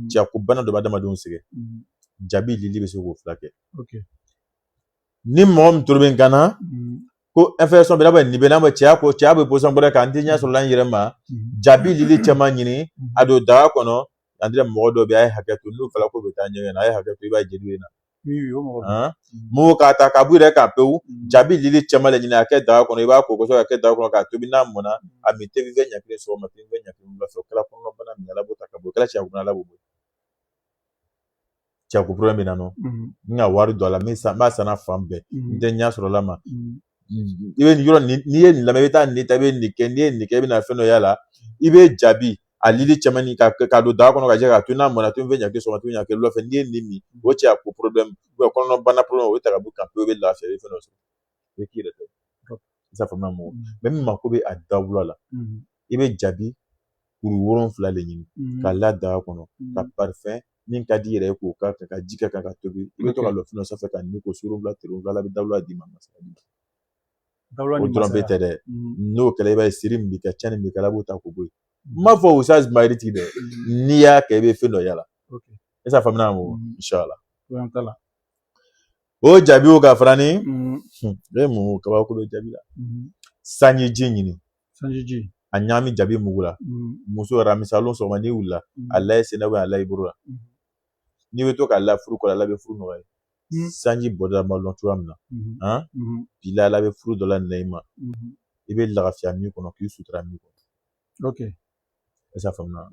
Cɛya ko bana dɔ bɛ adamadenw sɛgɛn, jabi lili bɛ se k'o furakɛ. Ni mɔgɔ min toro bɛ n kan na ko infection bɛ n'a bɛ nin bɛ n'a bɛ cɛya ko cɛya bɛ position wɛrɛ kan, n tɛ ɲɛ sɔrɔ la n yɛrɛ ma, jabi lili cɛman ɲini a don daga kɔnɔ. An tɛ mɔgɔ dɔw bɛ yen, a ye hakɛ to, n'u fɔra ko bɛ taa ɲɛgɛn na, a ye hakɛ to, i b'a ye jeli bɛ na. Mun k'a ta ka bɔ i yɛrɛ kan pewu, jabi lili cɛman de ɲini a kɛ daga kɔnɔ, i b'a ko kosɛbɛ ka kɛ daga kɔnɔ k'a tobi. N'a mɔnna, a min tefin ɲɛ kelen sɔgɔma, tefin ɲɛ kelen wula fɛ. O kɛra kɔnɔbana min, Ala b'o ta ka bɔ, o kɛra cɛya ko Ala b'o bɔ. Cɛya ko problème bɛ na nɔ, n ka wari don a la, n b'a san fan bɛɛ, n tɛ ɲɛ sɔrɔ la ma. I bɛ nin yɔrɔ nin, n'i ye nin lamɛn, i bɛ taa nin ta, i bɛ nin kɛ, n'i ye nin kɛ, i bɛ na fɛn dɔ y'a la. I bɛ jabi a lili cɛman ka k'a don daga kɔnɔ ka jɛ k'a to, n'a mɔnna, to fɛn ɲɛ kelen sɔgɔma, to ɲɛ kelen wula fɛ. N'i ye nin min, o cɛya ko problème kɔnɔbana problème, o bɛ ta ka bɔ kan pewu, i bɛ lafiya, i bɛ fɛn dɔ sɔrɔ, i bɛ k'i yɛrɛ ta ye. I t'a faamuya mɔgɔ mɛ min mako bɛ a dawula la, i bɛ jabi kuru 7 de ɲini k'a la daga kɔnɔ, ka parifɛn min ka di i yɛrɛ ye k'o k'a kan, ka ji kɛ kan ka tobi. I bɛ to ka lɔ fɛn dɔ sanfɛ ka nin ko su wolonwula, tile wolonwula, Ala bɛ dawula d'i ma, masaya d'i ma. O dɔrɔn bɛ tɛ dɛ, n'o kɛra, i b'a ye siri min b'i ka, cɛnni min b'i ka, Ala b'o ta k'o bɔ yen. N m'a fɔ Ustaz Mayiri dɛ, n'i y'a kɛ, i bɛ fɛn dɔ y'a la. E t'a faamuya o, inshallah. O jaabi o ka fara ni e mun kabako bɛ jaabi la. Sanji ji ɲini, sanji ji a ɲagami jabi mugu la. Muso yɛrɛ misalon, sɔgɔma n'i wulila, a la i sen na, a la i bolo la, n'i bɛ to k'a la furu kɔrɔ, Ala bɛ furu nɔgɔya. Sanji bɔda ma lɔn cogoya min na, bi la, Ala bɛ furu dɔ la nɛ i ma, i bɛ lafiya min kɔnɔ, k'i sutura min kɔnɔ. E t'a faamuya.